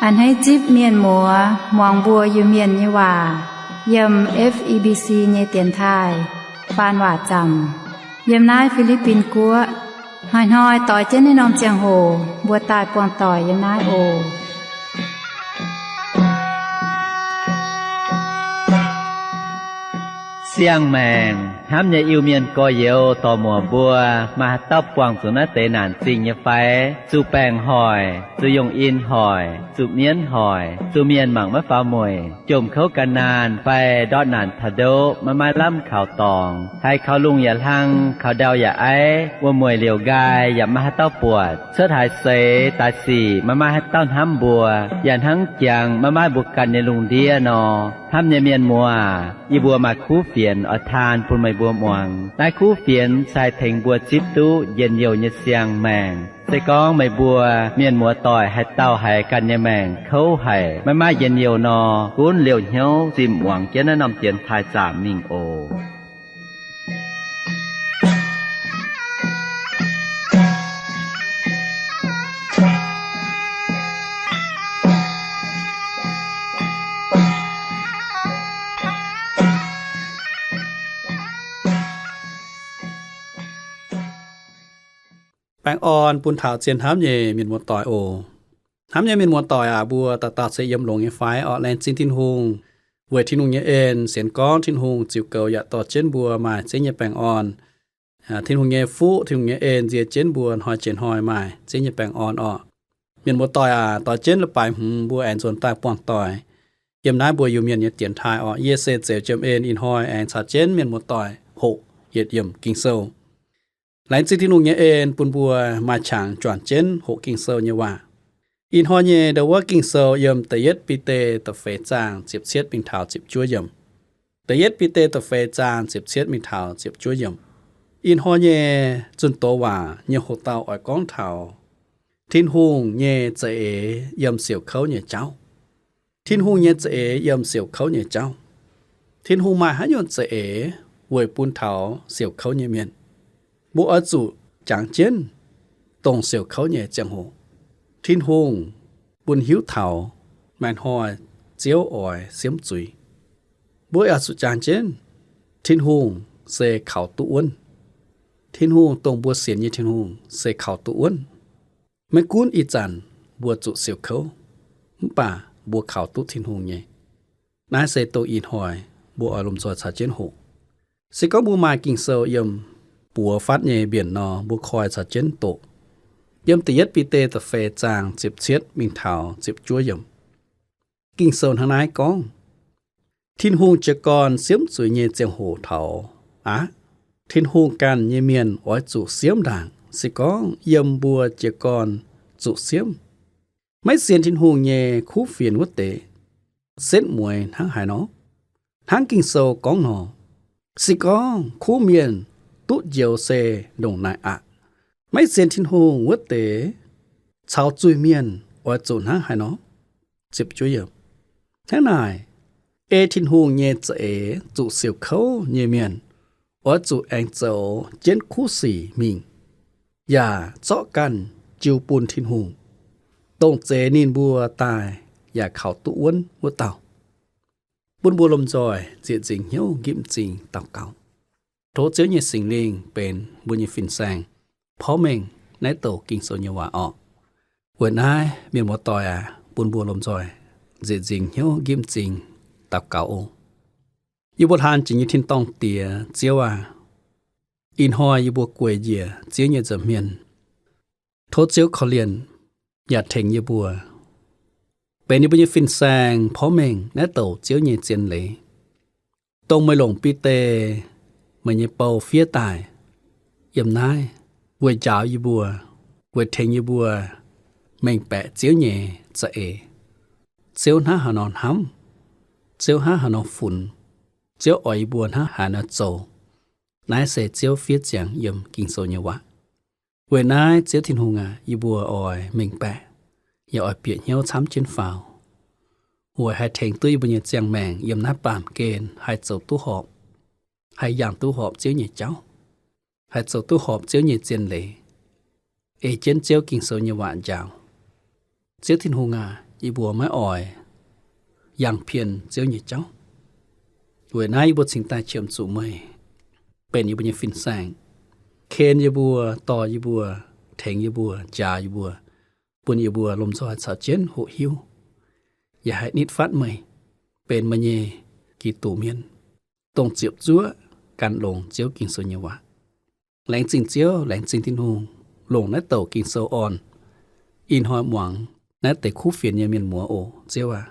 A'hneiv zipv mienh muoz muangx mbuo Iu-Mienh nyei waac yiem F E B C nyei dienx taaih faan waac zaamc yiem naaiv Fi^li^bin Guoqv. Hnoi-hnoi doix jienv naaiv norm ziangh hoc mbuo daaih buangh doic yiem naaiv oc. Siang-maengc hnamv nyei Iu-Mienh gorx-youz dorc-muoc mbuo, maaih haaix dauh buangh zuqc naaiv deix naanc zingh nyei fai? Zuqc baengc hoic, zuqc yungh in hoic, zuqc mienv hoic, zuqc mienh mangc maiv faaux mueic, jomc kouv gan naanh fai ndortv naanc taux ndoqv maiv maaih lamh kaux dorngx, haiz kaux lungh yaac hlang, kaux ndau yaac aiv, wuov mueic liouc nqaai yaac maiv maaih haaix dauh buatc, cuotv haaix seix daaih sic maiv maaih haaix dauh hnamv mbuo, yaac hnangv jangx maiv maaih mbuo ganh nyei lungh ndiev nor. Hnamv nyei mienh muoz, yie mbuo maaih kuv fienx oix taan bun meih mbuo muangx. Naaiv kuv fienx se haih tengx mbuo zipv duqv njien-youh nyei siang-maengc. Se gorngv meih mbuo mienh muoz-doic haaix dauh haiz ganh nyei maengc kouv haic, maiv maaih njien-youh nor, gunv liouh hnyouv zimh muangx jienv naaiv norm dienx taaih zaamc mingh oc. Baengh orn bun taux zien hnamv nyei mienh muoz-doic oc. Hnamv nyei mienh muoz-doic aac, mbuo dauh dauh se yiem longx nyei fai? Orqc, laengz zingh Tin-Hungh weic Tin-Hungh nyei en. Sienx gorngv Tin-Hungh ziux goux yaac dorh jienv mbuo maaih ziex nyei baengh orn. Tin-Hungh nyei fuqv, Tin-Hungh nyei en nzie jienv mbuo hnoi jiex hnoi maaih ziex nyei baengh orn orqc. Mienh muoz-doic aac, doix jienv leiz-baaix hmz mbuo aengx nzuonx daaih buangh doic yiem naaiv mbuo Iu-Mienh nyei dienx taaih orqc. Yie se Zeux Jiem En. Ih hnoi aengx caux jienv mienh muoz-doic hoqc yietc yiemc Ging-Sou. Laengz zingh Tin-Hungh nyei en bun mbuo maaih qangx juangc jienv hoqc Ging-Sou nyei waac. Ih hnoi nyei ndau wuov Ging-Sou yiem Da'yietv Bide da'feix zaang ziepc cietv mingh taux ziepc juov yiemc. Da'yietv Bide da'feix zaang ziepc cietv mingh taux ziepc juov yiemc. Ih hnoi nyei zunh doz waac nyei hoc-dauh oix gorngv taux Tin-Hungh nyei za'eix yiem siouc kouv nyei jauv. Tin-Hungh nyei za'eix yiem siouc kouv nyei jauv. Tin-Hungh maaih haaix nyungc za'eix weic bun taux siouc kouv nyei mienh? Mbuo oix zuqc jangx jienv dongh siouc kouv nyei ziangh hoc, Tin-Hungh bun hiuv taux maaih hnoi Ziouv oix siemv zuiz. Mbuo yaac zuqc jangx jienv Tin-Hungh se kaux duqv wuonv. Tin-Hungh, dongh mbuo sienx nyei Tin-Hungh, se kaux duqv wuonv. Maiv gunv ih zanc mbuo zuqc siouc kouv, mv baac mbuo kaux duqv Tin-Hungh nyei. Naaiv se dongh ih hnoi mbuo oix lomh nzoih caux jienv hoqc. Se gorngv mbuo maaih Ging-Sou yiem buoz fatv nyei mbienc nor, mbuo koi caux jienv doqc. Yiem Da'yietv Bide da'feix zaang ziepc cietv mingh taux ziepc juov yiemc. Ging-Sou hnangv naaiv gorngv, Tin-Hungh jiez gorn siemv zuiz nyei ziangh hoc taux aqv. Tin-Hungh ganh nyei mienh oix zuqc siemv ndaangc, se gorngv yiem mbuo jiez gorn zuqc siemv. Maiv sienx Tin-Hungh nyei kuv fienx wuov deix setv mueiz hnangv haaix nor? Hnangv Ging-Sou gorngv nor, se gorngv kuv mienh duqv njoux se ndongc naaic aqv. Maiv sienx Tin-Hungh wuov deix caux zuiz-mienh oix zuqc hnangv haaix nor? Hnangv naaic, ei Tin-Hungh nyei za'eix zuqc siouc kouv nyei mienh oix zuqc aengx zoux jienv kuv sic mingh, yaac zorqv ganh jiu bun Tin-Hungh, dongh zeix ninh mbuo daaih yaac kaux duqv wuonv wuov dauh. Bun mbuo lomh nzoih nzieqc nzingc hnyouv nqipv m'zing daux gaux. Tov Ziouv nyei Singx Lingh benx mbuo nyei fin-saeng, porv mengh naaiv douc Ging-Sou nyei waac orqc. Weic naaiv, mienh muoz-doic aac, bun mbuo lomh nzoih nzieqc nzingc hnyouv nqipv m'zing daux gaux oc. Yie mbuo hlaang jiex nyei tin-dorngh Diex, Ziouv aac, ih hnoi yie mbuo gueic njiec Ziouv nyei nza'hmien. Tov Ziouv korv-lienh yaac tengx yie mbuo, benx yie mbuo nyei fin-saeng porv mengh naaiv douc Ziouv nyei zien leiz, dongh meih longc Bide, meih nyei bou, fiev daaih yiem naaiv weic njaaux yie mbuo, weic tengx yie mbuo mengh baeqc Ziouv nyei za'eix. Ziouv hnangv haaix nor hnamv, Ziouv hnangv haaix nor funx, Ziouv oix yie mbuo hnangv haaix nor zoux. Naaiv se Ziouv fiev ziangx yiem Ging-Sou nyei waac. Weic naaiv, Ziouv Tin-Hungh aac, yie mbuo oix mengh baeqc, yaac oix bieqc hnyouv camv jienv faaux, weic haih tengx duqv yie mbuo nyei ziangh maengc yiem naaiv baamh gen haih zoux duqv horpc, haih yangh duqv horpc Ziouv nyei jauv, haih zoux duqv horpc Ziouv nyei zien leiz, ei jienv Ziouv Ging-Sou nyei waac njaaux. Ziouv Tin-Hungh aac, yie mbuo maiv oix yangh pien Ziouv nyei jauv. Weic naaiv yie mbuo cingx daaih qiemx zuqc meih benx yie mbuo nyei fin-saeng, ken yie mbuo, dorh yie mbuo, tengx yie mbuo, njaaux yie mbuo, bun yie mbuo lomh nzoih caux jienv hoqc hiuv yaac haih nitv fatv meih benx meih nyei Giduc mienh, dongh ziepc zuoqv gan longx Ziouv Ging-Sou nyei waac. Laengz zingh Ziouv, laengz zingh Tin-Hungh longc naaiv douc Ging-Sou orn ih hnoi muangx naaiv deix kuv fienx nyei mienh muoz oc. Ziouv aac,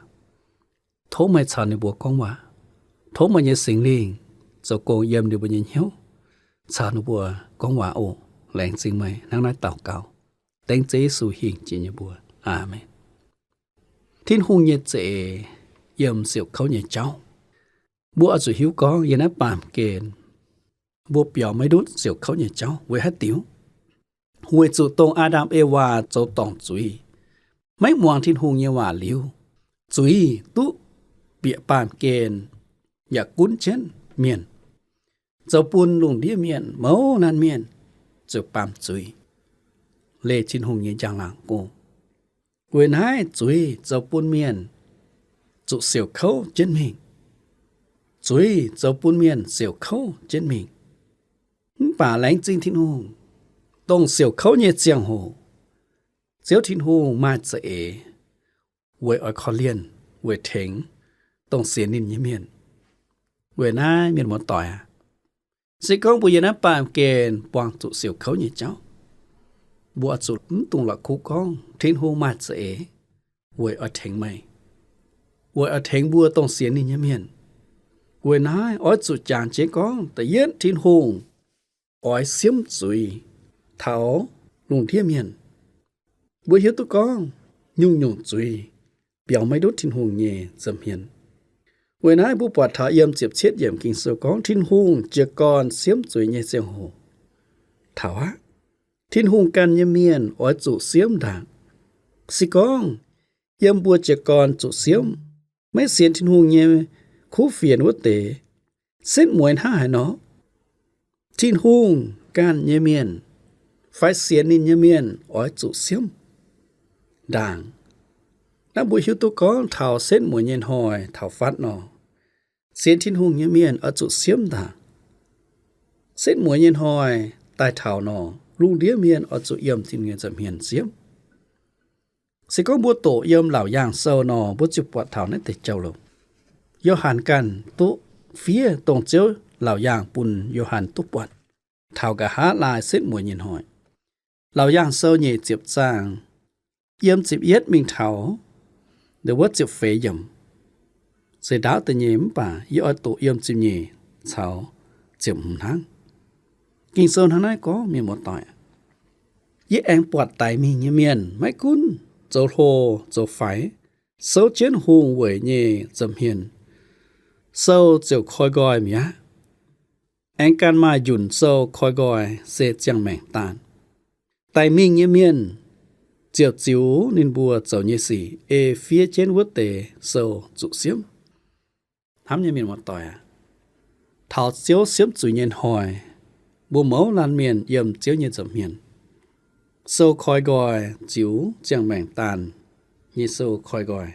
tov meih caux ninh mbuo gorngv waac. Tov meih nyei Singx Lingh zoux gong yiem ninh mbuo nyei hnyouv, caux ninh mbuo gorngv waac oc. Laengz zingh meih. Hnangv naaiv daux gaux dengv Ziouv Yesu hingh jiex nyei mbuox. Aamen. Tin-Hungh nyei za'eix yiem siouc kouv nyei jauv. Mbuo oix zuqc hiuv gorngv yiem naaiv baamh gen mbuo biaux maiv ndutv siouc kouv nyei jauv weic haaix diuc? Weic zuqc dongh Aa^ndam Ewaa zoux dorngc zuiz, maiv muangx Tin-Hungh nyei waac liuz, zuiz duqv bieqc baamh gen yaac gunv jienv mienh, zoux bun lungh ndiev mienh mouz laanh mienh ziouc baamz zuiz, leih Tin-Hungh nyei njang-laangc go. Weic naaiv zuiz zoux bun mienh zuqc siouc kouv jienv mingh. Zuiz zoux bun mienh siouc kouv jienv mingh. Mv baac laengz zingh Tin-Hungh, dongh siouc kouv nyei ziangh hoc, Ziouv Tin-Hungh maaih za'eix weic oix korv-lienh, weic tengx dongh sienx ninh nyei mienh. Weic naaiv mienh muoz-doic aac, se gorngv mbuo yiem naaiv baamh gen buangh zuqc siouc kouv nyei jauv, mbuo oix zuqc mv dungx la'kuqv gorngv Tin-Hungh maaih za'eix weic oix tengx meih, weic oix tengx mbuo dongh sienx ninh nyei mienh. Weic naaiv oix zuqc jangx jienv gorngv da'yietv Tin-Hungh oix siemv zuiz taux lungh ndiev mienh. Mbuo hiuv duqv gorngv nyungc-nyungc zuiz biaux maiv ndutv Tin-Hungh nyei nza'hmien. Weic naaiv mbuo buatc taux yiem ziepc cietv yiemc Ging-Sou gorngv Tin-Hungh jiez gorn siemv zuiz nyei ziangh hoc. Taux aqv, Tin-Hungh ganh nyei mienh oix zuqc siemv ndaangc. Se gorngv yiem mbuo jiez gorn zuqc siemv, maiv sienx Tin-Hungh nyei kuv fienx wuov deix setv mueiz hnangv haaix nor, Tin-Hungh ganh nyei mienh fai sienx ninh nyei mienh oix zuqc siemv ndaangc. Naaiv mbuo hiuv duqv gorngv taux setv mueiz nyei hnoi taux fatv nor, sienx Tin-Hungh nyei mienh oix zuqc siemv ndaangc. Setv mueiz nyei hnoi daaih taux nor, lungh ndiev mienh oix zuqc yiem Tin-Hungh nyei nza'hmien siemv. Se gorngv mbuo doqc yiem Laauc Yaangh Sou nor, mbuo ziouc buatc taux naaiv deix jauv-louc. Yo^han ganh duqv fiev dongh Ziouv laauc yaangh bun Yo^han duqv buatc taux nqa'haav laai setv mueiz nyei hnoi. Laauc Yaangh Sou nyeic ziepc zaang, yiem ziepc yietv mingh taux ndon wuov ziepc feix yiemc. Se ndaauv deix nyei mv baac yie oix doqc yiem ziepc nyeic caux ziepc hmz hnangv. Ging-Sou hnangv naaiv gorngv, mienh muoz-doic, yie aengx buatc daic mingh nyei mienh maiv gunv zoux hlo zoux faix, souv jienv hungh weic nyei nza'hmien, sou ziouc koi nqoi mi'aqv. Aengx ganh maaih njunc sou koi nqoi se ziangh maengc daanh. Daic mingh nyei mienh ziouc ziux ninh mbuo zoux nyei sic ei fiev jienv wuov deix sou zuqc siemv. Hnamv nyei mienh muoz-doic aac, taux Ziouv siemv zuiz nyei hnoi, mbuo mouz laanh mienh yiem Ziouv nyei nza'hmien, sou koi nqoi ziux ziangh maengc daanh nyei sou koi nqoi.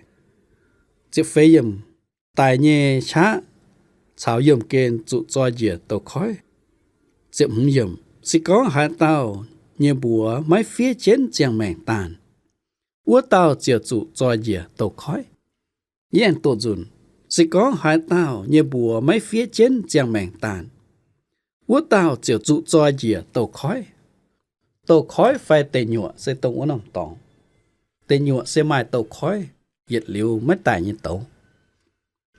Ziepc feix yiemc, daic nyei qaqv caux yiemh gen zuqc zoi njiec douz-koiv. Ziepc hmz yiemc, se gorngv haaix dauh nyei mbuox maiv fiev jienv ziangh maengc daanh, wuov dauh ziouc zuqc zoi njiec douz-koiv. Yie aengx doqc nzunc, se gorngv haaix dauh nyei mbuox maiv fiev jienv ziangh maengc daanh, wuov dauh ziouc zuqc zoi njiec douz-koiv. Douz-koiv fai deic nyuoqc se dongh wuov norm dorngx. Deic nyuoqc se maaih douz-koiv yietc liuz maiv daic nyei douz.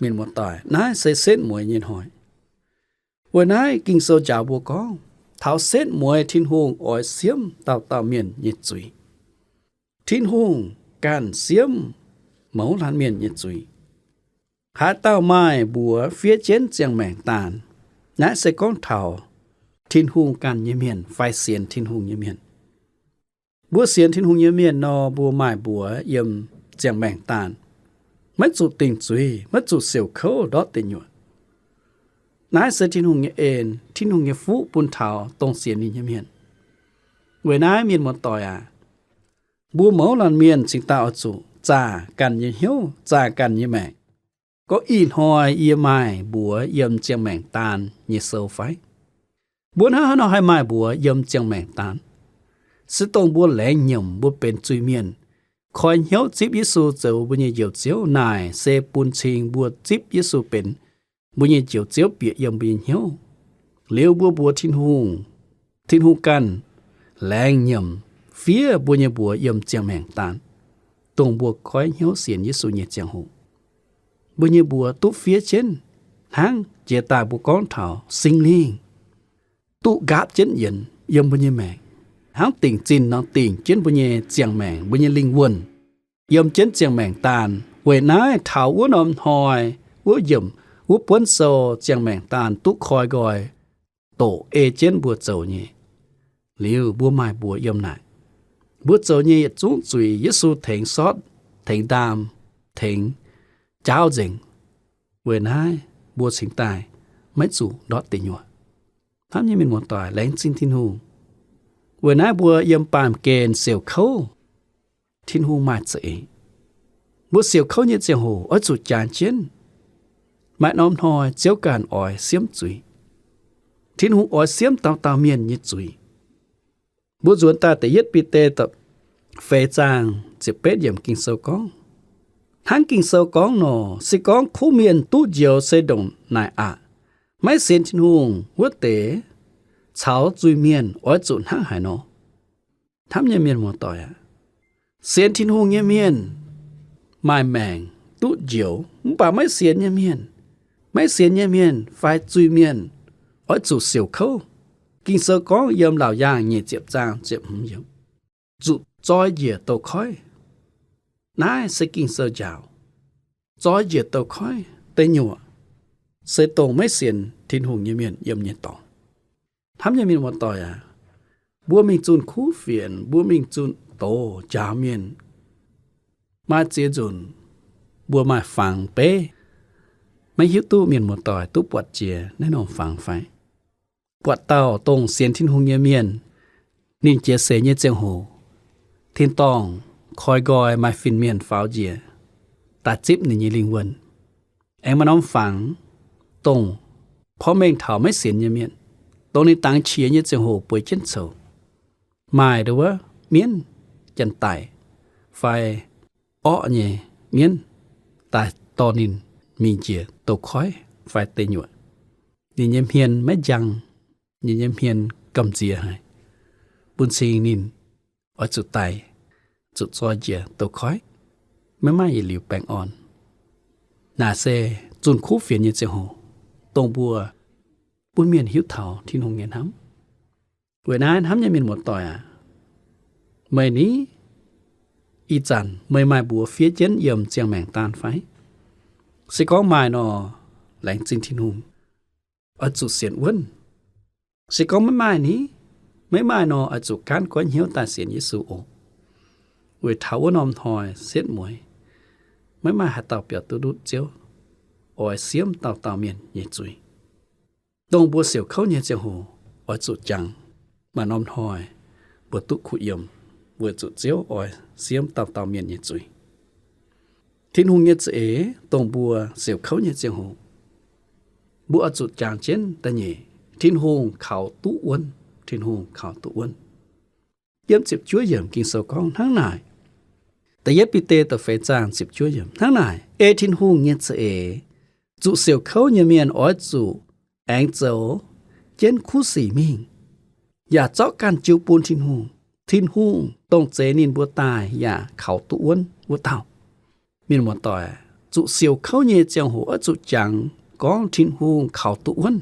Mienh muoz-doic, naaiv se setv mueiz nyei hnoi. Weic naaiv Ging-Sou njaaux mbuo gorngv, taux setv mueiz Tin-Hungh oix siemv dauh dauh mienh nyei zuiz. Tin-Hungh ganh siemv mouz laanh mienh nyei zuiz. Haaix dauh maaih mbuox fiev jienv ziangh maengc daanh, naaiv se gorngv taux Tin-Hungh ganh nyei mienh fai sienx Tin-Hungh nyei mienh. Mbuo sienx Tin-Hungh nyei mienh nor, mbuo maaih mbuox yiem ziangh maengc daanh, maiv zuqc dingc zuiz, maiv zuqc siouc kouv ndortv deic nyuoqc. Naaiv se Tin-Hungh nyei en, Tin-Hungh nyei fuqv bun taux dongh sienx ninh nyei mienh. Weic naaiv mienh muoz-doic aac, mbuo mouz laanh mienh cingx daaih oix zuqc zaah ganh nyei hnyouv, zaah ganh nyei maengc, gorngv, Ih hnoi yie maaih mbuox yiem ziangh maengc daan nyei sou fai? Mbuo hnangv haaix nor haih maaih mbuox yiem ziangh maengc daan? Se dongh mbuo laengz nyiemc mbuo benx zuiz-mienh, koi hnyouv zipv Yesu zoux mbuo nyei Njoux Ziouv. Naaic se bun cing mbuo zipv Yesu benx mbuo nyei Njoux Ziouv bieqc yiem mbuo nyei hnyouv. Liuz mbuo mbuox Tin-Hungh, Tin-Hungh ganh laengz nyiemc fiev mbuo nyei mbuox yiem ziangh maengc daan, dongh mbuo koi hnyouv sienx Yesu nyei ziangh hoc. Mbuo nyei mbuox duqv fiev jienv hnangv jiex daaih mbuo gorngv taux Singx Lingh duqv nqaapv jienv yienx yiem mbuo nyei maengc, hnangv dingc zinh nor dingc jienv mbuo nyei ziangh maengc, mbuo nyei lingh wuonh, yiem jienv ziangh maengc daan. Weic naaiv taux wuov norm hnoi, wuov yiemc, wuov buonv sou ziangh maengc daan duqv koi nqoi doqc ei jienv mbuo zoux nyei. Liuz mbuo maaih mbuox yiem naaic. Mbuo zoux nyei yietc zungv zuiz Yesu tengx sortv, tengx ndaam, tengx jaauv nzengc. Weic naaiv mbuo cingx daaih maiv zuqc ndortv deic nyuoqc. Hnamv nyei mienh muoz-doic, laengz zingh Tin-Hungh. Weic naaiv mbuo yiem baamh gen siouc kouv, Tin-Hungh maaih za'eix. Mbuo siouc kouv nyei ziangh hoc oix zuqc jangx jienv maaih norm hnoi Ziouv ganh oix siemv zuiz. Tin-Hungh oix siemv dauh dauh mienh nyei zuiz. Mbuo nzuonx daaih da'yietv Bide da'feix zaang ziepc betv yiemc Ging-Sou gorngv, hnangv Ging-Sou gorngv nor, se gorngv kuv mienh duqv njoux se ndongc naaic aqv. Maiv sienx Tin-Hungh wuov deix caux zuiz-mienh oix zuqc hnangv haaix nor? Hnamv nyei mienh muoz-doic aac, sienx Tin-Hungh nyei mienh maaih maengc duqv njoux, mv baac maiv sienx nyei mienh, maiv sienx nyei mienh fai zuiz-mienh oix zuqc siouc kouv. Ging-Sou gorngv yiem Laauc Yaangh nyic ziepc zaang ziepc hmz yiemc, zuqc zoi njiec douz-koiv. Naaiv se Ging-Sou njaaux, zoi njiec douz-koiv deic nyuoqc se dongh maiv sienx Tin-Hungh nyei mienh yiem nyei dorngx. Hnamv nyei mienh muoz-doic aac, mbuo mingh zunh kuv fienx, mbuo mingh zunh doz njaaux mienh, maaih ziex nzunc mbuo maaih fangx beiv. Maiv hiuv duqv mienh muoz-doic duqv buatc jiex naaiv norm fangx fai? Buatc dauh dongh sienx Tin-Hungh nyei mienh, ninh jiex seix nyei ziangh hoc, tin-dorngh koi nqoi maaih fin-mienh faaux njiec daaih zipv ninh nyei lingh wuonh. Aengx maaih norm fangx dongh porv mengh taux maiv sienx nyei mienh, dongh ninh dangx qiex nyei ziangh hoc bueix jienv coux. Maaih nduov mienv, janx-daic, fai orqv nyei mienv daaih dorh ninh mingh njiec douz-koiv fai deic nyuoqc. Ninh nyei hmien maiv njang, ninh nyei hmien gamh nziex haic, bun cing ninh oix zuqc daic, zuqc zoi njiec douz-koiv, maiv maaih yietc liuz baengh orn. Naaic se zunh kuv fienx nyei ziangh hoc, dongh mbuo bun mienh hiuv taux Tin-Hungh nyei hnamv. Weic naaiv hnamv nyei mienh muoz-doic aac, meih ni, ih zanc meih maaih mbuox fiev jienv yiem ziangh maengc daan fai? Se gorngv maaih nor, laengz zingh Tin-Hungh, oix zuqc sienx wuonv. Se gorngv maiv maaih ni, maiv maaih nor, oix zuqc gaanv goiv hnyouv daaih sienx Yesu oc. Weic taux wuov norm hnoi setv mueiz, maiv maaih haaix dauh biaux duqv ndutv Ziouv, oix siemv dauh dauh mienh nyei zuiz. Dongh mbuo siouc kouv nyei ziangh hoc oix zuqc jangx, maaih norm hnoi mbuo duqv kuh yiem, weic zuqc Ziouv oix siemv dauh dauh mienh nyei zuiz. Tin-Hungh nyei za'eix dongh mbuo siouc kouv nyei ziangh hoc, mbuo oix zuqc jangx jienv da'nyeic, Tin-Hungh kaux duqv wuonv. Tin-Hungh kaux duqv wuonv. Yiem ziepc juov yiemc Ging-Sou gorngv hnangv naaic. Da'yietv Bide da'feix zaang ziepc juov yiemc hnangv naaic, ei Tin-Hungh nyei za'eix, zuqc siouc kouv nyei mienh oix zuqc aengx zoux jienv kuv sic mingh, yaac zorqv ganh jiu bun Tin-Hungh. Tin-Hungh dongh zeix ninh mbuo daaih yaac kaux duqv wuonv wuov dauh. Mienh muoz-doic, zuqc siouc kouv nyei ziangh hoc oix zuqc jangx gorngv Tin-Hungh kaux duqv wuonv.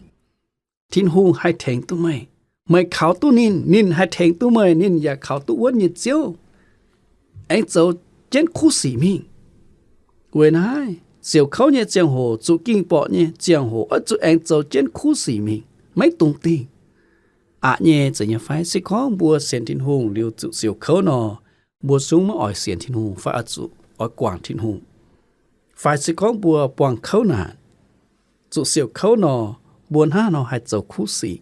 Tin-Hungh haih tengx duqv meih. Meih kaux duqv ninh, ninh haih tengx duqv meih. Ninh yaac kaux duqv wuonv nyei Ziouv, aengx zoux jienv kuv sic mingh. Weic naaiv, siouc kouv nyei ziangh hoc, zuqc ging-borqc nyei ziangh hoc, oix zuqc aengx zoux jienv kuv sic mingh, maiv dungx dingh. Aqc nyei, zeiz nyei fai? Se gorngv mbuo sienx Tin-Hungh liuz zuqc siouc kouv nor, mbuo zungv maiv oix sienx Tin-Hungh fai oix zuqc oix guangc Tin-Hungh. Fai se gorngv mbuo buangh kouv naanc, zuqc siouc kouv nor, mbuo hnangv nor haih zoux kuv sic.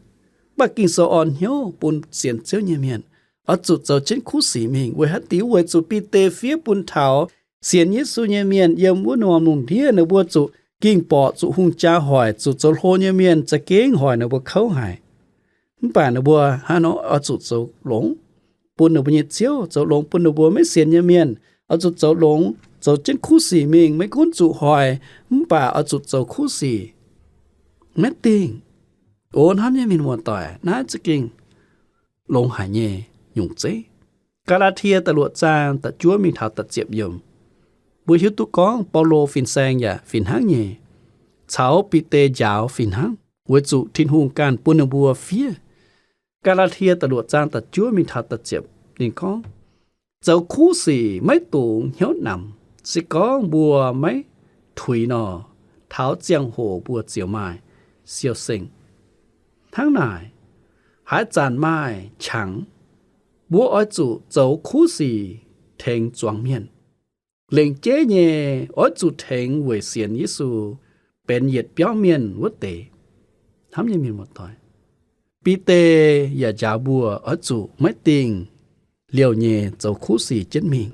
Mv baac Ging-Sou orn hnyouv bun sienx Ziouv nyei mienh oix zuqc zoux jienv kuv sic mingh. Weic haaix diuc? Weic zuqc Bide fiev bun taux Sienx Yesu nyei mienh yiem wuov norm lungh ndiev ninh mbuo zuqc ging borqc, zuqc hungh jaa hoic, zuqc zoux hlo nyei mienh za'gengh hoic ninh mbuo kouv haic. Mv baac ninh mbuo hnangv nor oix zuqc zoux longx bun ninh mbuo nyei Ziouv, zoux longx bun ninh mbuo maiv sienx nyei mienh, oix zuqc zoux longx, zoux jienv kuv sic mingh, maiv gunv zuqc hoic, mv baac oix zuqc zoux kuv sic. Maiv dingh. O hnamv nyei mienh muoz-doic, naaiv za'gengh longx haic nyei nyungc zeiv. Gaa^laa^tie da'luoqc zaang da'juov mingh taux da'ziepc yiemc, mbuo hiuv duqv gorngv Baulo fin-saeng yaac fih hnangv nyei, caux Bide njaaux fih hnangv, weic zuqc Tin-Hungh ganh bun ninh mbuo fiev. Gaa^laa^tie da'luoqc zaang da'juov mingh taux da'ziepc, ninh gorngv, zoux kuv sic maiv dungx hnyouv namx. Se gorngv mbuo maiv tuix nor, taux ziangh hoc mbuo ziouc maaih siou-seng. Hnangv naaic, haaix zanc maaih qangx, mbuo oix zuqc zoux kuv sic tengx zuangx mienh. Lengc jeiv nyei oix zuqc tengx weic sienx Yesu benx yietc biauv mienh wuov deix. Hnamv nyei mienh muoz-doic, Bide yaac njaaux mbuo oix zuqc maiv dingh liouh nyei zoux kuv sic jienv mingh.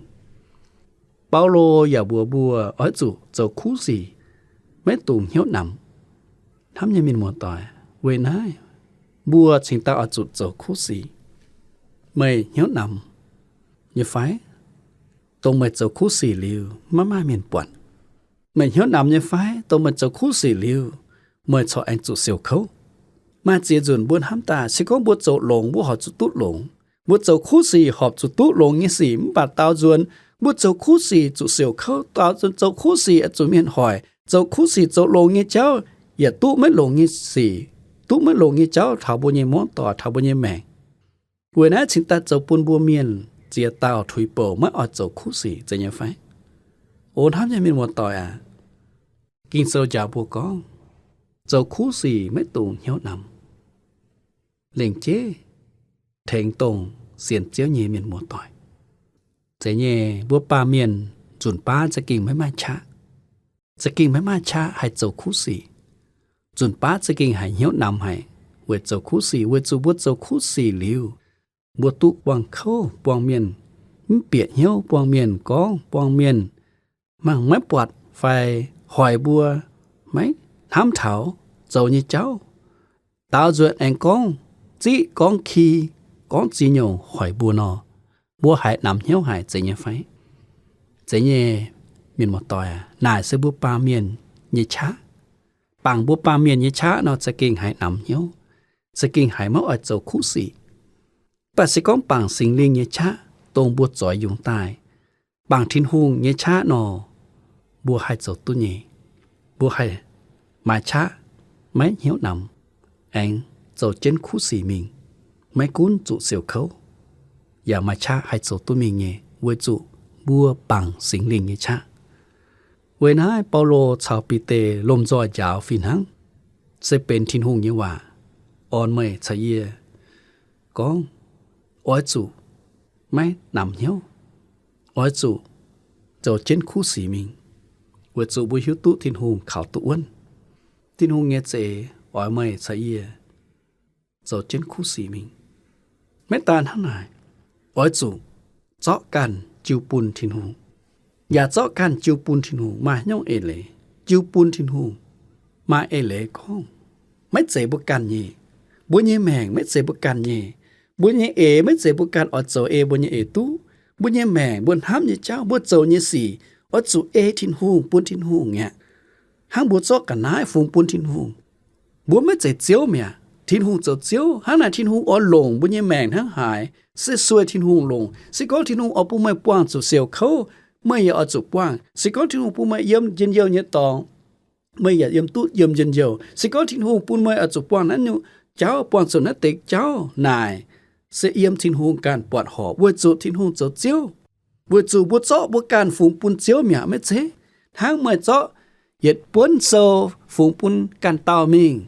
Baulo yaac mbuox mbuo oix zuqc zoux kuv sic, maiv dungx hnyouv namx. Hnamv nyei mienh muoz-doic, weic naaiv mbuo cingx daaih oix zuqc zoux kuv sic. Meih hnyouv namx nyei fai? Dongh meih zoux kuv sic liuz maiv maaih mienh buatc. Meih hnyouv namx nyei fai? Dongh meih zoux kuv sic liuz, meih corc aengx zuqc siouc kouv. Maaih ziex nzunc mbuo hnamv daaih, se gorngv mbuo zoux longx, mbuo horpc zuqc duqv longx. Mbuo zoux kuv sic horpc zuqc duqv longx nyei sic, mv baac daaux nzuonx mbuo zoux kuv sic zuqc siouc kouv, daaux nzuonx zoux kuv sic zuqc mienh hoic, zoux kuv sic zoux longx nyei jauv yaac duqv maiv longx nyei sic, duqv maiv longx nyei jauv taux mbuo nyei muangv doic, taux mbuo nyei maengc. Weic naaiv cingx daaih zoux bun mbuo mienh ziex dauh tuix bouc maiv oix zoux kuv sic, zeiz nyei fai? O hnamv nyei mienh muoz-doic aac, Ging-Sou njaaux mbuo gorngv, zoux kuv sic maiv dungx hnyouv namx. Lengc jeiv tengx dongh sienx Ziouv nyei mienh muoz-doic. Zeiz nyei, mbuo baamh mienh nzunc baav za'gengh maiv maaih qaqv. Za'gengh maiv maaih qaqv haih zoux kuv sic. Nzunc baav za'gengh haiz hnyouv namx haic weic zoux kuv sic, weic zuqc mbuo zoux kuv sic liuz, mbuo duqv buangh kouv, buangh mienh mv bieqc hnyouv, buangh mienh gorngv, buangh mienh mangc maiv buatc fai hoic mbuo maiv hnamv taux zoux nyei jauv. Daaux nzuonx aengx gorngv ziqv gorngv ki, gorngv ziex nyungc hoic mbuo nor, mbuo haiz namx hnyouv haic, zeiz nyei fai? Zeiz nyei, mienh muoz-doic aac, naaic se mbuo baamh mienh nyei qaqv. Bangc mbuo baamh mienh nyei qaqv nor, za'gengh haiz namx hnyouv, za'gengh haiz maiv oix zoux kuv sic. Mv baac se gorngv bangc Singx Lingh nyei qaqv, dongh mbuo zoix yungz daaih, bangc Tin-Hungh nyei qaqv nor, mbuo haih zoux duqv nyei. Mbuo haih maaih qaqv, maiv hnyouv namx, aengx zoux jienv kuv sic mingh, maiv gunv zuqc siouc kouv, yaac maaih qaqv haih zoux duqv mingh nyei, weic zuqc mbuo bangc Singx Lingh nyei qaqv. Weic naaiv Baulo caux Bide lomh nzoih njaaux fih hnangv, se benx Tin-Hungh nyei waac orn meih caux yie gorngv, oix zuqc maiv namx hnyouv, oix zuqc zoux jienv kuv sic mingh, weic zuqc mbuo hiuv duqv Tin-Hungh kaux duqv wuonv. Tin-Hungh nyei zeix oix meih caux yie zoux jienv kuv sic mingh. Maiv daan hnangv naaic, oix zuqc zorqv ganh jiu bun Tin-Hungh. Yaac zorqv ganh jiu bun Tin-Hungh maaih hnyouv eix leiz, jiu bun Tin-Hungh maaih eix leiz gorngv, maiv zeiz mbuo ganh nyei. Mbuo nyei maengc maiv zeiz mbuo ganh nyei. Mbuo nyei eix maiv zeiz mbuo ganh oix zoux ei mbuo nyei eix duqv. Mbuo nyei maengc, mbuo hnamv nyei jauv, mbuo zoux nyei sic, oix zuqc ei Tin-Hungh, bun Tin-Hungh mi'aqv. Hnangv mbuo zorqv ga'naaiv fungx bun Tin-Hungh. Mbuo maiv zeiz Ziouv mi'aqv. Tin-Hungh zoux Ziouv. Hnangv naaic Tin-Hungh oix longc mbuo nyei maengc hnangv haaix, se sueih Tin-Hungh longc. Se gorngv Tin-Hungh oix bun meih buangh zuqc siouc kouv, meih yaac oix zuqc buangh. Se gorngv Tin-Hungh bun meih yiem njien-youh nyei dorngx, meih yaac yiem duqv yiem njien-youh. Se gorngv Tin-Hungh bun meih oix zuqc buangh naaiv nyungc jauv, buangh zuqc naaiv deix jauv naaic, se yiem Tin-Hungh ganh buatc horpc, weic zuqc Tin-Hungh zoux Ziouv. Weic zuqc mbuo zorqv mbuo ganh fungx bun Ziouv mi'aqv, maiv zeiz? Hnangv meih zorqv yietc buonv sou fungx bun ganh dauh mingh,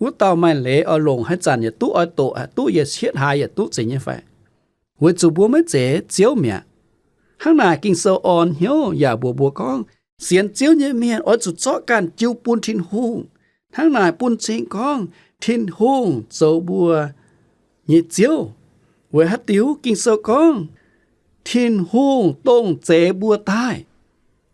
wuov dauh maaih leiz oix longc, haaix zanc yietc duqv oix doqc, haaix duqv yietc hietv haaix yietc duqv, zeiz nyei fai? Weic zuqc mbuo maiv zeiz Ziouv mi'aqv. Hnangv naaic Ging-Sou orn hnyouv yaac mbuox mbuo gorngv, sienx Ziouv nyei mienh oix zuqc zorqv ganh jiu bun Tin-Hungh. Hnangv naaic bun cing gorngv Tin-Hungh zoux mbuo nyei Ziouv. Weic haaix diuc? Ging-Sou gorngv, Tin-Hungh dongh zeix mbuo daaih.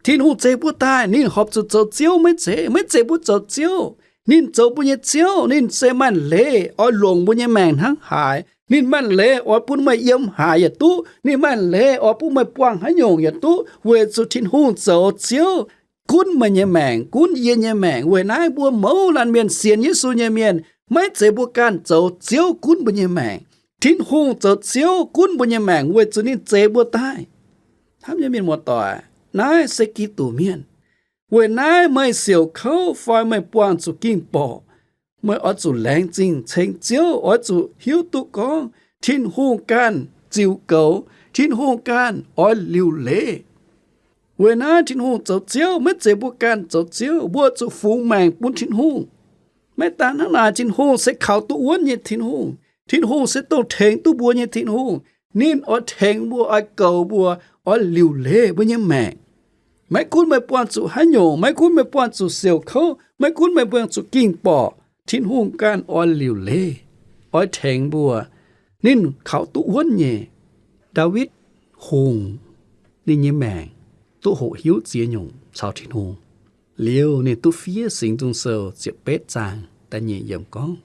Tin-Hungh zeix mbuo daaih, ninh horpc zuqc zoux Ziouv maiv zeiz, maiv zeiz mbuo zoux Ziouv. Ninh zoux mbuo nyei Ziouv, ninh se maaih leiz oix longc mbuo nyei maengc hnangv haaix. Ninh maaih leiz oix bun meih yiem haaix yaac duqv. Ninh maaih leiz oix bun meih buangh haaix nyungc yaac duqv, weic zuqc Tin-Hungh zoux Ziouv gunv meih nyei maengc, gunv yie nyei maengc. Weic naaiv mbuo mouz laanh mienh sienx Yesu nyei mienh, maiv zeiz mbuo ganh zoux Ziouv gunv mbuo nyei maengc. Tin-Hungh zoux Ziouv gunv mbuo nyei maengc weic zuqc ninh zeix mbuo daaih. Hnamv nyei mienh muoz-doic, naaiv se Giduc Mienh. Weic naaiv meih siouc kouv fai meih buangh zuqc ging-borqc, meih oix zuqc laengz zingh ceng Ziouv, oix zuqc hiuv duqv gorngv Tin-Hungh ganh ziux goux, Tin-Hungh ganh oix liuc leiz. Weic naaiv Tin-Hungh zoux Ziouv, maiv zeiz mbuo ganh zoux Ziouv. Mbuo zuqc fungx maengc bun Tin-Hungh. Maiv daan hnangv naaic, Tin-Hungh se kaux duqv wuonv nyei Tin-Hungh. Tin-Hungh se dongh tengx duqv mbuo nyei Tin-Hungh. Ninh oix tengx mbuo, oix goux mbuo, oix liuc leiz mbuo nyei maengc. Maiv gunv meih buangh zuqc haaix nyungc, maiv gunv meih buangh zuqc siouc kouv, maiv gunv meih buangh zuqc ging-borqc, Tin-Hungh ganh oix liuc leiz, oix tengx mbuo. Ninh kaux duqv wuonv nyei. Ndaawitv Hungh ninh nyei maengc duqv hoqc hiuv ziex nyungc caux Tin-Hungh. Liuz ninh duqv fiev Singx Nzung Sou ziepc betv zaang da'nyeic yiemc gorngv,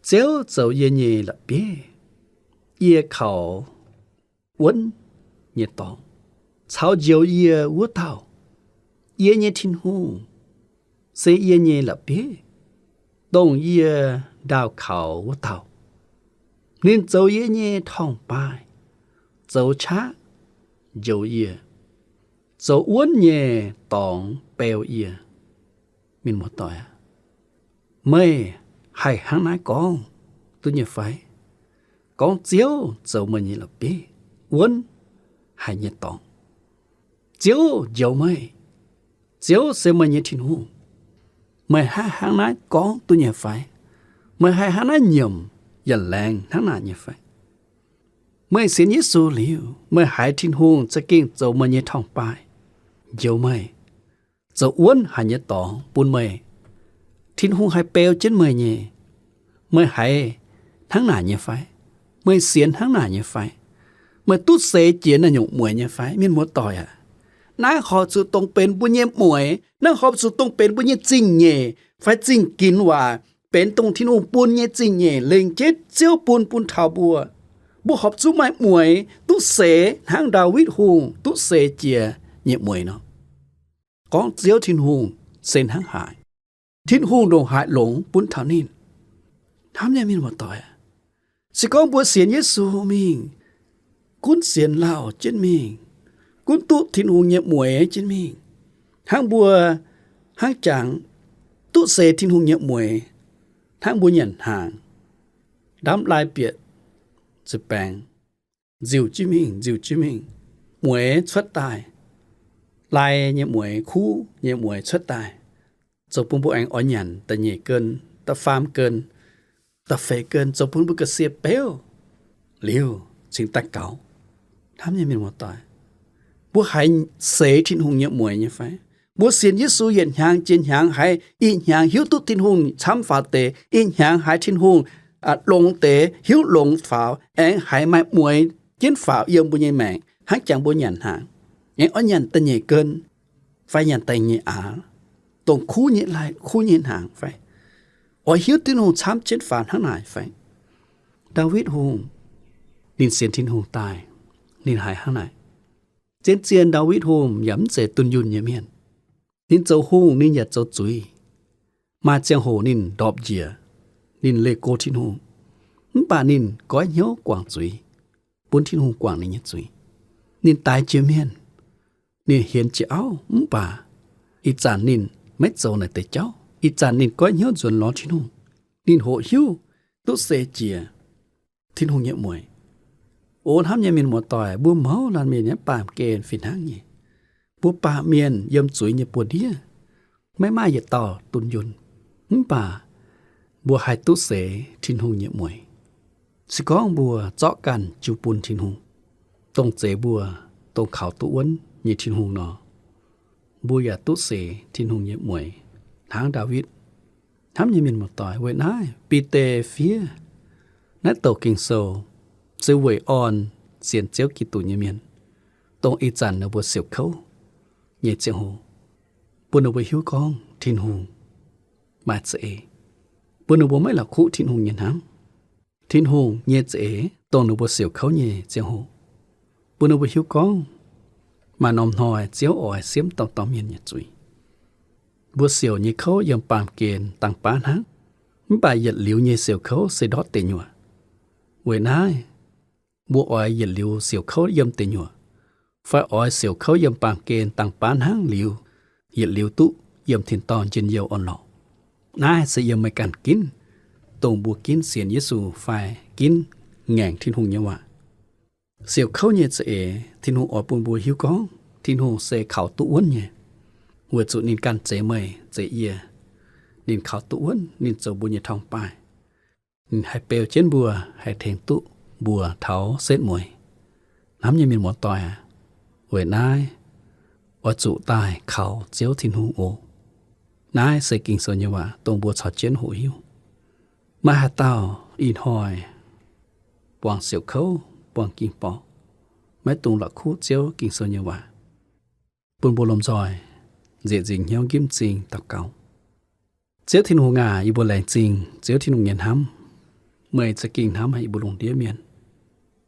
Ziouv zoux yie nyei la'bieiv, yie kaux wuonv nyei dorngx, caux njoux yie wuov dauh. Yie nyei Tin-Hungh se yie nyei la'bieiv, dongh yie ndaauh kaux wuov dauh. Ninh zoux yie nyei torngv-baaih, zoux qaqv njoux yie, zoux wuonv nyei dorngx beu yie. Mienh muoz-doic aac, meih haih hnangv naaiv gorngv duqv nyei fai? Gorngv Ziouv zoux meih nyei la'bieiv, wuonv haic nyei dorngx. Ziouv njoux meih. Ziouv se meih nyei Tin-Hungh. Meih haih hnangv naaiv gorngv duqv nyei fai? Meih haih hnangv naaiv nyiemc yaac laengz hnangv naaic nyei fai? Meih sienx Yesu liuz, meih haiz Tin-Hungh za'gengh zoux meih nyei torngv-baaih, njoux meih, zoux wuonv haic nyei dorngx bun meih, Tin-Hungh haih beu jienv meih nyei, meih haiz hnangv naaic nyei fai? Meih sienx hnangv naaic nyei fai? Meih duqv seix jiex naaiv nyungc mueiz nyei fai? Mienh muoz-doic aac, naaiv horpc zuqc dongh benx mbuo nyei mueiz. Naaiv horpc zuqc dongh benx mbuo nyei zingh nyeic fai zingh ginx waac, benx dongh Tin-Hungh bun nyei zingh nyeic, lengc jeiv Ziouv bun, bun taux mbuo. Mbuo horpc zuqc maaih mueiz duqv seix hnangv Ndaawitv Hungh duqv seix jiex nyei mueiz nor. Gorngv Ziouv Tin-Hungh se hnangv haaix, Tin-Hungh ndongc haaix longx bun taux ninh. Hnamv nyei mienh muoz-doic, se gorngv mbuo sienx Yesu mingh, gunv sienx lauh jienv mingh, gunv duqv Tin-Hungh nyei mueiz jienv mingh, hnangv mbuo hnangv jangx duqv seix Tin-Hungh nyei mueiz, hnangv mbuo nyanc hnaangx, ndamv lai bieqc ziepc baengx, nziuc jienv mingh, nziuc jienv mingh, mueiz cuotv daaih, lai nyei mueiz, kuv nyei mueiz cuotv daaih, zoux bun mbuo aengx oix nyanc da'nyeic gen, da'faam gen, da'feix gen, zoux bun mbuo ga'sie beuv liuz cingx daaih gaux. Hnamv nyei mienh muoz-doic, mbuo haiz seix Tin-Hungh nyei mueiz nyei fai? Mbuo sienx Yesu yietc hnyangx jiex hnyangx haiz ih hnyangx hiuv duqv Tin-Hungh camv faaux deix, ih hnyangx haiz Tin-Hungh longx deix, hiuv longx faaux, aengx haiz maaih mueiz jienv faaux yiem mbuo nyei maengc, hnangv jangx mbuo nyanc hnaangx, aengx oix nyanc da'nyeic gen fai nyanc da'nyeic aav, dongh kuv nyei lai, kuv nyei hnaangx fai? Oix hiuv Tin-Hungh camv jienv faaux hnangv naaic fai? Ndaawitv Hungh ninh sienx Tin-Hungh daaih, ninh haiz hnangv naaic. Zien-zien Ndaawitv Hungh yaac mv zeiz dunh yunh nyei mienh. Ninh zoux hungh ninh yaac zoux zuiz. Maaih ziangh hoc ninh ndorpc njiec, ninh leih go Tin-Hungh, mv baac ninh goiv hnyouv guangc zuiz, bun Tin-Hungh guangc ninh nyei zuiz. Ninh daix jiex mienh, ninh hienx jiex auv, mv baac ih zanc ninh maiv zoux naaic deix jauv. Ih zanc ninh goiv hnyouv nzuonx lorz Tin-Hungh. Ninh hoqc hiuv duqv seix jiex Tin-Hungh nyei mueiz. O hnamv nyei mienh muoz-doic, mbuo mouz laanh mienh nyei baamh gen fih hnangv nyei. Mbuo baamh mienh yiem zuiz nyei buoz-ndiev, maiv maaih yietc dauh dunh yunh, mv baac mbuo haih duqv seix Tin-Hungh nyei mueiz. Se gorngv mbuo zorqv ganh jiu bun Tin-Hungh, dongh zeix mbuo, dongh kaux duqv wuonv nyei Tin-Hungh nor, mbuo yaac duqv seix Tin-Hungh nyei mueiz hnangv Ndaawitv. Hnamv nyei mienh muoz-doic, weic naaiv Bide fiev naaiv douc Ging-Sou se weic orn sienx Ziouv Giduc nyei mienh, dongh ih zanc ninh mbuo siouc kouv, nyei ziangh hoc, bun ninh mbuo hiuv gorngv Tin-Hungh maaih za'eix, bun ninh mbuo maiv la'kuqv Tin-Hungh nyei hnamv. Tin-Hungh nyei za'eix dongh ninh mbuo siouc kouv nyei ziangh hoc, bun ninh mbuo hiuv gorngv maaih norm hnoi Ziouv oix siemv dauh dauh mienh nyei zuiz. Mbuo siouc nyei kouv yiem baamh gen dangh baav hnangv, mv baac yietc liuz nyei siouc kouv se ndortv deic nyuoqc. Weic naaiv, mbuo oix yietc liuz siouc kouv yiem deic nyuoqc, fai oix siouc kouv yiem baamh gen dangh baav hnangv liuz, yietc liuz duqv yiem tin-dorngh njien-youh orn-lorqc. Naaiv se yiem meih ganh ginv, dongh mbuo ginv sienx Yesu fai ginv ngaengc Tin-Hungh nyei waac. Siouc kouv nyei za'eix, Tin-Hungh oix bun mbuo hiuv gorngv Tin-Hungh se kaux duqv wuonv nyei, weic zuqc ninh ganh zeix meih zeix yie. Ninh kaux duqv wuonv, ninh zoux mbuo nyei torngv-baaih. Ninh haih beu jienv mbuo, haih tengx duqv mbuo taux setv mueiz. Hnamv nyei mienh muoz-doic aac, weic naaiv oix zuqc daaih kaux Ziouv Tin-Hungh oc. Naaiv se Ging-Sou nyei waac dongh mbuo caux jienv hoqc hiuv. Maaih haaix dauh ih hnoi buangh siouc kouv, buangh ging-borqc, maiv dungx la'kuqv Ziouv Ging-Sou nyei waac, bun mbuo lomh nzoih nzieqc nzingc hnyouv nqimv m'zing daux gaux. Ziouv Tin-Hungh aac, yie mbuo laengz zingh Ziouv Tin-Hungh nyei hnamv. Meih za'gengh hnamv haic yie mbuo lungh ndiev mienh.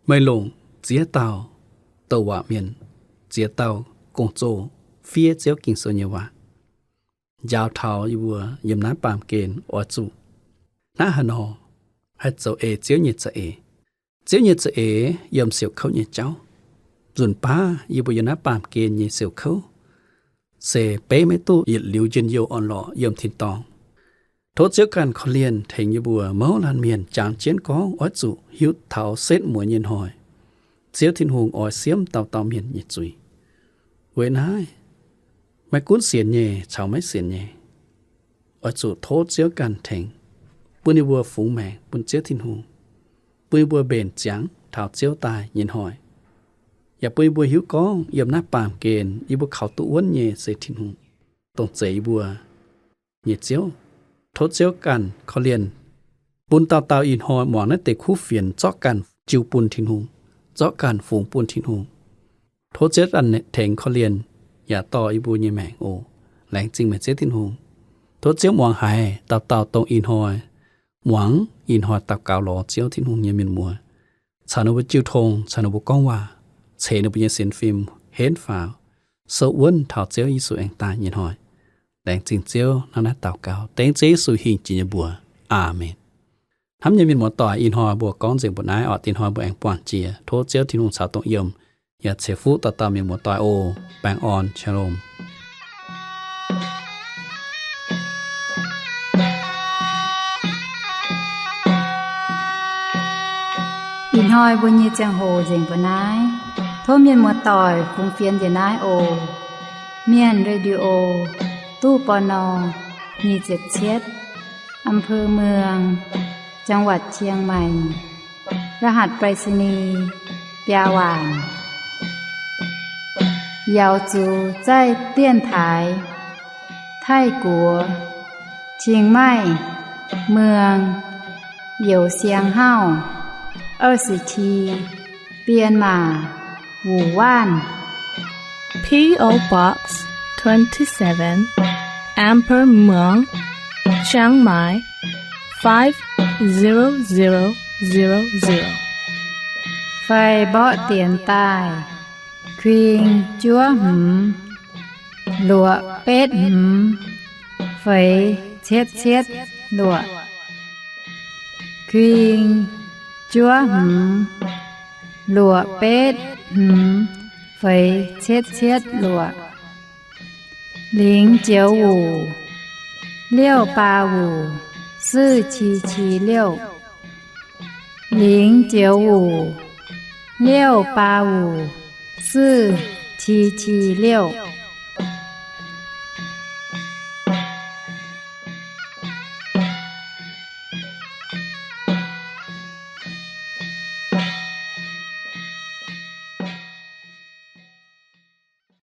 Meih longc ziex dauh douc waac mienh, ziex dauh gong-zoh fiev Ziouv Ging-Sou nyei waac, njaaux taux yie mbuo yiem naaiv baamh gen oix zuqc hnangv haaix nor haih zoux ei Ziouv nyei za'eix. Ziouv nyei za'eix yiem siouc kouv nyei jauv. Nzunc baav yie mbuo yiem naaiv baamh gen nyei siouc kouv se beiv maiv duqv yietc liuz njien-youh orn-lorqc yiem tin-dorngh. Tov Ziouv ganh korv-lienh tengx yie mbuo mouz laanh mienh jangx jienv gorngv oix zuqc hiuv taux setv mueiz nyei hnoi, Ziouv Tin-Hungh oix siemv dauh dauh mienh nyei zuiz. Weic naaiv, maiv gunv sienx nyei caux maiv sienx nyei, oix zuqc tov Ziouv ganh tengx, bun yie mbuo fungx maengc bun Ziouv Tin-Hungh, bun yie mbuo mbenc ziangx taux Ziouv daaih nyei hnoi, yaac bun yie mbuo hiuv gorngv yiem naaiv baamh gen yie mbuo kaux duqv wuonv nyei se Tin-Hungh, dongh zeix yie mbuo nyei Ziouv. Tov Ziouv ganh korv-lienh bun dauh dauh ih hnoi muangx naaiv deix kuv fienx zorqv ganh jiu bun Tin-Hungh, zorqv ganh fungx bun Tin-Hungh. Tov Ziouv ganh tengx korv-lienh yaac dorh yie mbuo nyei maengc oc. Laengz zingh meih Ziouv Tin-Hungh. Tov Ziouv muangx haiz dauh dauh dongh ih hnoi muangx, ih hnoi daux gaux lorz Ziouv Tin-Hungh nyei mienh muoz, caux ninh mbuo jiu tong, caux ninh mbuo gorngv waac, ceix ninh mbuo nyei sienx fim henv faaux, sou wuonv taux Ziouv Yesu aengx daaih nyei hnoi. Laengz zingh Ziouv. Hnangv naaiv daux gaux dengv Ziouv Yesu hingh jiex nyei mbuox. Aamen. Hnamv nyei mienh muoz-doic, ih hnoi mbuo gorngv nzengc mbuo naaiv oc. Ih hnoi mbuo aengx buangh jiex. Tov Ziouv Tin-Hungh caux dongh yiem yaac ceix fuqv dauh dauh mienh muoz-doic oc. Baengh orn, shalom. Ih hnoi mbuo nyei ziangh hoc nzengc mbuo naaiv. Tov mienh muoz-doic fungx fienx njiec naaiv oc. Mienh Radio, ตู้ ปณ. nyic ziepc cietv, อำเภอเมือง จังหวัดเชียงใหม่ รหัสไปรษณีย์ biaa waanc. 瑶族在电台 Taiv-Guoqv, Chiang Mai, เมือง Youh Siang Hauv, 二十七, Myanmar, Wuhan. P O Box twenty-seven, Amber Muang, Chiang Mai, five zero zero zero zero. Fai mborqv dienx daaih, kuing juov hmz, luoqc betv hmz, feix cietv cietv luoqc. Kuing juov hmz, luoqc betv hmz, feix cietv cietv luoqc. 零九五, 六八五, 四七七六. 零九五, 六八五, 四七七六.